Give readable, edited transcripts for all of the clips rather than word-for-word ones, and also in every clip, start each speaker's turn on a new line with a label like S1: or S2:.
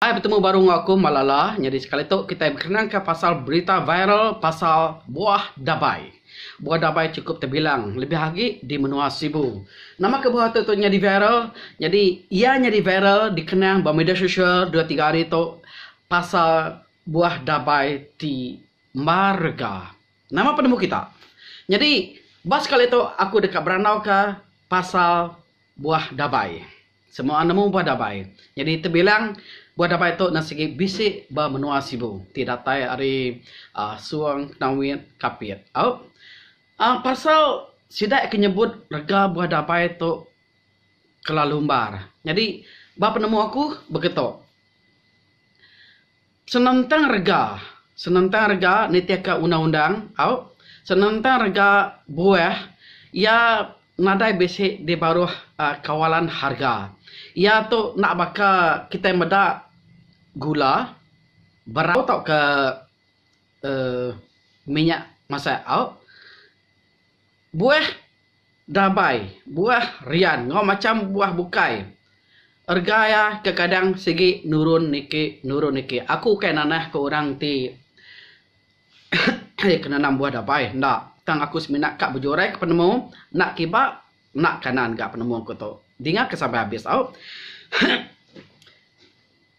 S1: Hai betemu baru enggau aku Malala. Nyadi sekali tu kitai bekenangka pasal berita viral pasal buah dabai. Buah dabai chukup tebilang lebih agi di menua Sibu. Nama kebuah tu tu nyadi viral? Nyadi iya nyadi viral dikenang ba media sosial dua tiga hari tu pasal buah dabai ti mar rega. Nama penemu kita? Nyadi ba sekali tu aku deka berandauka pasal buah dabai. Semua nemu buah dabai. Nyadi tebilang buah dabai tu enda sigi bisi ba menua Sibu ti datai ari uhh Suong, Kanowit, Kapit. Au uhh pasal sida ke nyebut rega buah dabai tu kelalu embar. Nyadi ba penemu aku begitu. Senentang rega, senentang rega nitihka undang-undang au, senentang rega buah iya nadai bisi di baruh kawalan harga. Iya tu enda baka kitai meda gula, berau tauka uhh minyak masak au. Buah dabai, buah rian enggau macham buah bukai. Rega iya kekadang sigi nurun niki nurun niki. Aku ukai nanah ke orang ti ke nanam buah dabai enda. Tang aku semina ka bejurai ke penemu enda kiba enda kanan ga penemu aku tu. Dinga ke sampai habis au.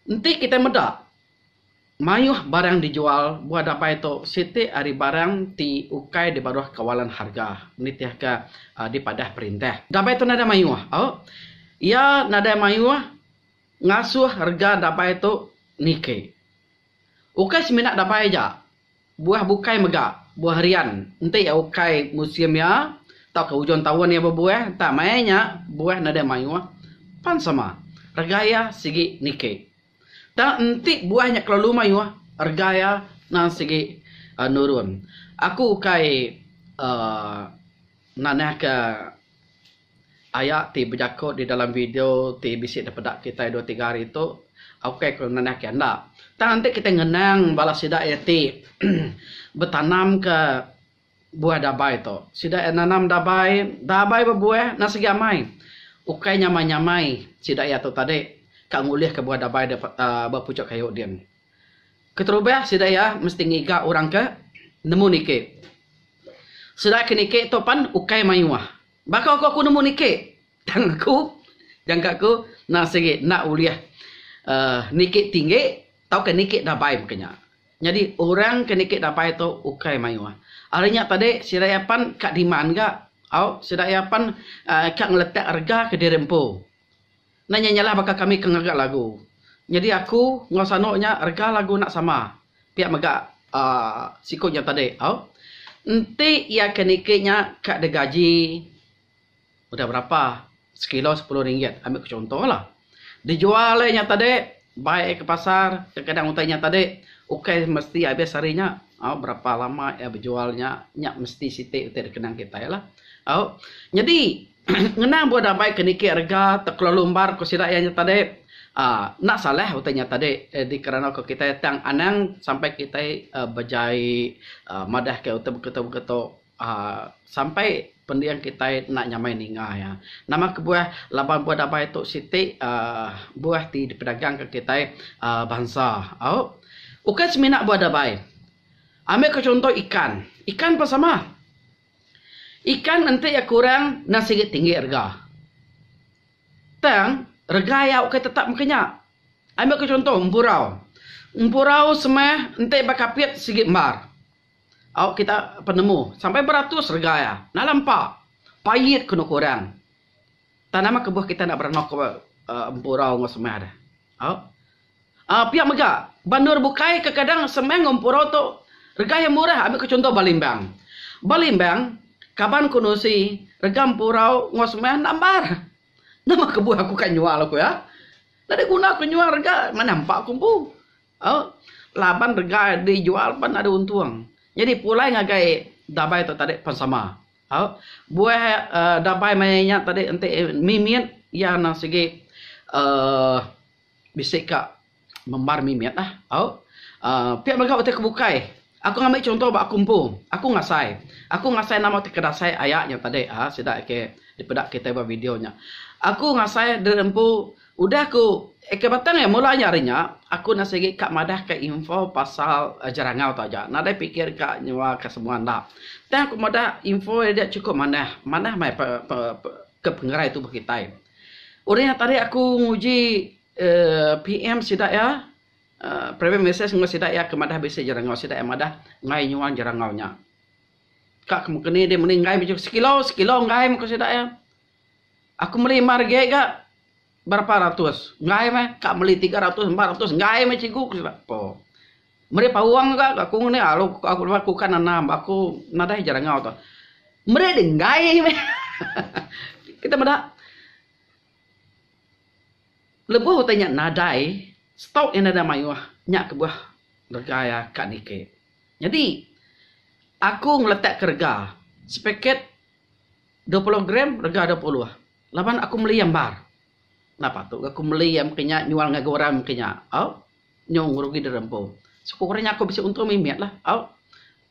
S1: Enti kitai meda. Mayuh barang dijual buah dabai tu siti ari barang ti ukai di baruh kawalan harga nitihka dipadah perintah. Dabai tu nadai mayuh. Au. Iya nadai mayuh ngasuh rega dabai tu niki. Ukai semina dabai aja, buah bukai mega, buah rian enti iya ukai musim iya tauka ujung taun iya bebuah tang maya nya buah nadai mayuh pan sama rega iya sigi niki. Tang enti buah nya kelalu mayuh, rega iya nang sigi nurun. Aku ukai uhh nanahka aya ti bejaku di dalam video ti bisi dipeda kitai dua tiga hari tu, ukai ku nanahka enda. Tang enti kitai ngenang bala sida iya ti betanamka Buah dabai tu. Sida iya nanam dabai, dabai bebuah enda sigi amai. Ukai nyamai-nyamai sida iya tu tadi ka ngulihka buah dabai da ba puchok kayu din. Keterubah sida iya mesti ngiga orang ke nemu niki. Sida ke niki tu pan ukai mayuh. Baka ku aku nemu niki tang aku jangka aku enda sigi enda ulih uhh niki tinggi tauka niki dabai meka nya. Nyadi orang ke niki dapai tu ukai mayuh. Ari nya tadi sida iya pan ka demand ga. Au sida iya pan uhh ka ngeletak rega ke diri empu. Enda nya nyalah baka kami ke ngaga lagu. Nyadi aku enggau sanu nya rega lagu enda sama. Pia mega uhh siku nya tadi au. Enti iya ke niki nya ka digaji. Udah berapa sekilo sepuluh ringgit ambi ke chunto lah. Dijual ai nya tadi bai ai ke pasar kadang utai nya tadi ukai mesti abis hari nya au berapa lama iya bejual nya nya mesti siti utai da kenang kitai lah. Au nyadi ngenang buah dabai ke niki rega tekelalu embar ku sida iya nya tadi uhh enda salah utai nya tadi dikerandau ke kitai tang anang sampai kitai uhh bejai uhh madah ke utai begitu begitu. Aaa sampai pending kitai enda nyamai ninga iya. Nama kebuah laban buah dabai tu siti aaa buah ti dipedagangka kitai aaa bansa au. Ukai semina buah dabai. Ambika chunto ikan. Ikan pun sama. Ikan enti iya kurang enda sigi tinggi rega. Tang rega iya ukai tetap meka nya. Ambika chunto empurau. Empurau semah enti ba kapit sigi embar. Au kita penemu sampai beratus rega iya. Nalam empa. Pait kenu ku orang. Tang nama kebuah kita enda berenok ke empurau enggau semah deh. Au. Aaa pia mega ba endur bukai kekadang semah enggau empurau tu rega iya murah ambi ke chunto ba Limbang. Ba Limbang kaban ku nusi rega empurau enggau semah enda embar. Nama kebuah aku ka nyual ku iya. Nadai guna ku nyual rega manah empa ku empu. Au, laban rega dijual pan ada untung. Nyadi pulai ngagai dabai tu tadi pan sama. Au, buah uhh dabai maya nya tadi enti mimit iya nang sigi uhh bisi ka membar mimit lah. Au, uhh pia mega utai ke bukai. Aku ngambi chunto ba aku empu. Aku ngasai. Aku ngasai nama ti kedasai aya nya tadi uhh sida ke dipeda kitai ba video nya. Aku ngasai diri empu udah ku. Ke batang iya mula nya ari nya, aku enda sigi ka madahka info pasal jerangau tu aja. Nadai pikir ka nyual ka semua enda. Tang aku madah info iya dia chukup manah. Manah meh ke pengerai tubuh kitai. Udah nya tadi aku nguji uhh PM sida iya uhh private message enggau sida iya ke madah bisi jerangau. Sida iya madah enggai nyual jerangau nya. Ka ke mung keni deh meni enggai meh sekilo sekilo enggai meh ku sida iya. Aku meli mar agi ga. Berapa ratus enggai meh ka meli 300 400 enggai meh cikgu ku sida. Po. Meri paung ga aku ngene alu aku aku kan nanam aku nadai jerangau tu. Meri deh enggai meh. Kita meda lebuh utai nya nadai stok nya nadai mayuh nya kebuah rega iya ka niki. Nyadi aku ngeletak ke rega sepaket 20 gram rega 20. Laban aku meli ambar. Enda patut ga aku meli iya meka nya nyual ngagai orang meka nya. Au. Nyu ngerugi diri empu. Sekurang nya aku bisi untung mimit lah. Au.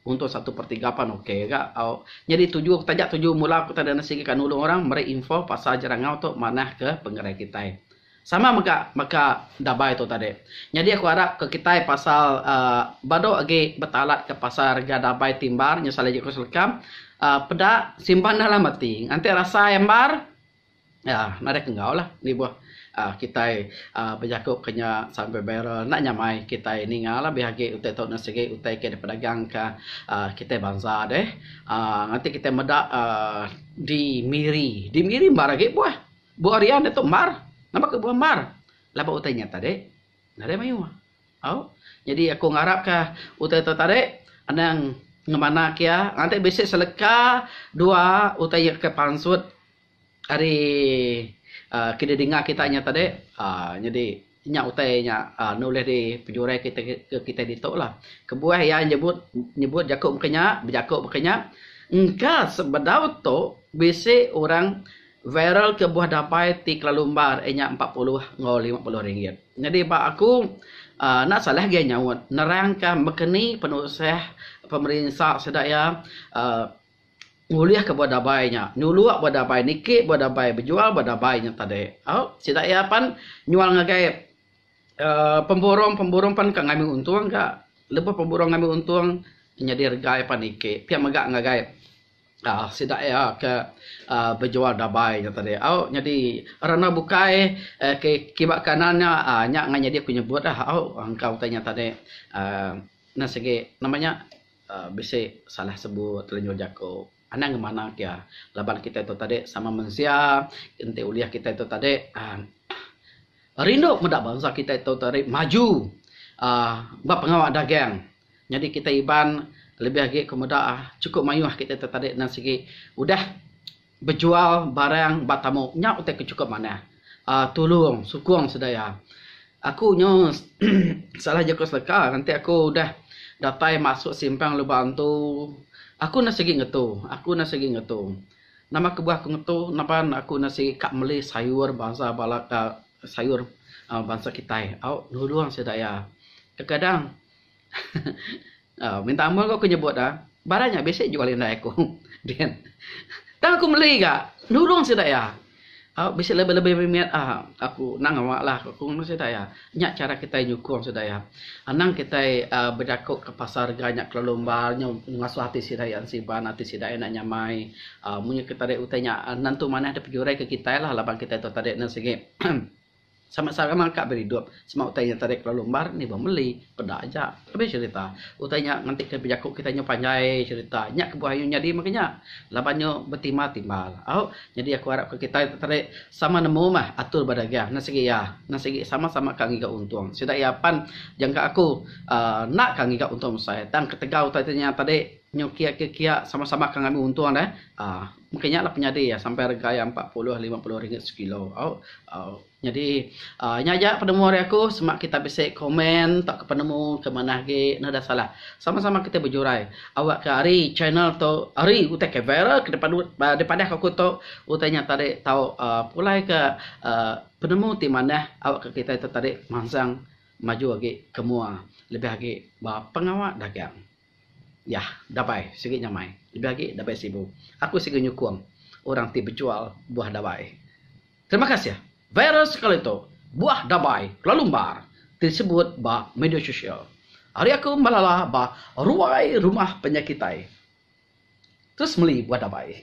S1: Untung satu per tiga pan ok ga. Au. Nyadi tuju taja tuju mula aku tadi sigi ka nulung orang meri info pasal jerangau tu manah ke pengerai kitai. Sama mega baka dabai tu tadi. Nyadi aku arap ke kitai pasal uhh badu agi betalat ke pasal rega dabai ti embar nyesal agi ku selekam uhh peda simpan dalam ati. Nganti rasa embar uhh nadai ke enggau lah nibuh uhh kitai uhh bejaku ke nya sampai viral enda nyamai kitai ninga lah lebih agi utai tu ne sigi utai ke dipedagang ka uhh kitai bansa deh uhh nganti kitai meda uhh di Miri. Di Miri embar agi buah. Buah rian ditu mar. Nama ke buah mar? Laban utai nya tadi nadai mayuh. Au. Nyadi aku ngarapka utai tu tadi anang ngemana ke iya nganti bisi seleka dua utai iya ke pansut ari uhh ke didinga kita nya tadi uhh nyadi nya utai nya uhh enda ulih dipejurai kita ke kitai ditu lah. Kebuah iya nyebut nyebut jaku baka nya bejaku baka nya engka sebedau tu bisi orang Viral ke buah dabai ti kelalu embar iya nya 40 enggau 50 ringgit. Nyadi ba aku uhh enda salah agi nyaut nerangka mekeni penusah pemerinsa sida iya uhh ngulihka buah dabai nya. Nyuluk buah dabai, niki buah dabai, bejual buah dabai nya tadi. Au sida iya pan nyual ngagai uhh pemborong-pemborong pan ka ngambi untung ka. Lebuh pemborong ngambi untung nyadi rega iya pan niki. Pia mega ngagai. Aaa sida iya ke aaa bejual dabai nya tadi. Au nyadi randau bukai aaa ke kiba kanan nya aaa nya ngan nyadi ku nyebut ah au engka utai nya tadi aaa ne sigi nama nya aaa bisi salah sebut lenyau jaku. Anang ngemana ke iya laban kitai tu tadi sama mensia enti ulih kitai tu tadi aaa rindu meda bansa kitai tu tadi maju aaa ba pengawa dagang. Nyadi kitai Iban lebih agi ku meda chukup mayuh kitai tu tadi nan sigi udah bejual barang ba tamu nya utai ke chukup manah uhh tulung sukung sida iya. Aku nyu salah jaku seleka enti aku udah datai masuk simpang Lubok Antu aku enda sigi ngetu aku enda sigi ngetu. Nama kebuah aku ngetu laban aku enda sigi ka meli sayur bansa bala ka sayur bansa kitai au nulung sida iya. Kekadang Minta ampun ko aku nyebut ah. Barang nya bisi jual indai aku din. Tang aku meli ga nulung sida iya. Au bisi lebih-lebih mimit ah aku enda ngawa lah ku aku nulung sida iya. Nya chara kitai nyukung sida iya. Anang kitai aaa bejaku ke pasal rega nya kelalu embar nyu ngasuh ati sida iya ensiban ati sida iya enda nyamai aaa munyi ke tadi utai nya nentu manah dep pejurai ke kitai lah laban kitai tu tadi ne sigi. Sama sama ka beridup sema utai nya tadi kelalu embar ni bah meli peda aja lebih cerita utai nya nganti ke bejaku kitai nyau panjai cerita nya kebuah inya nyadi mega nya laban nyu betimba timbal au nyadi aku arap ke kitai tadi sama nemu mah atur bedagang ne sigi iya ne sigi sama sama ka ngiga untung sida iya pan jangka aku uhh enda ka ngiga untung besai tang ketegal utai nya tadi nyu kia kia kia sama sama ka ngambi untung deh uhh. Mungkin nya lah penyadi iya sampai rega iya 40 50 ringgit sekilo au. Au nyadi uhh nya aja penemu ari aku sema kita bisi komen tauka penemu ke manah agi enda salah. Sama-sama kita bejurai awak ke ari channel tu ari utai ke viral ke dipadu dipadah ke aku tu utai nya tadi tau uhh pulai ke uhh penemu ti manah awak ke kitai tu tadi mansang maju agi ke mua lebih agi ba pengawa dagang. Yah, dabai sigi nyamai. Lebih agi dabai sibu. Aku sigi nyukung orang ti bejual buah dabai. Terima kasih. Viral sekali tu. Buah dabai kelalu mar ti disebut ba media sosial. Ari aku malala ba ruai rumah panjai kitai. Terus meli buah dabai.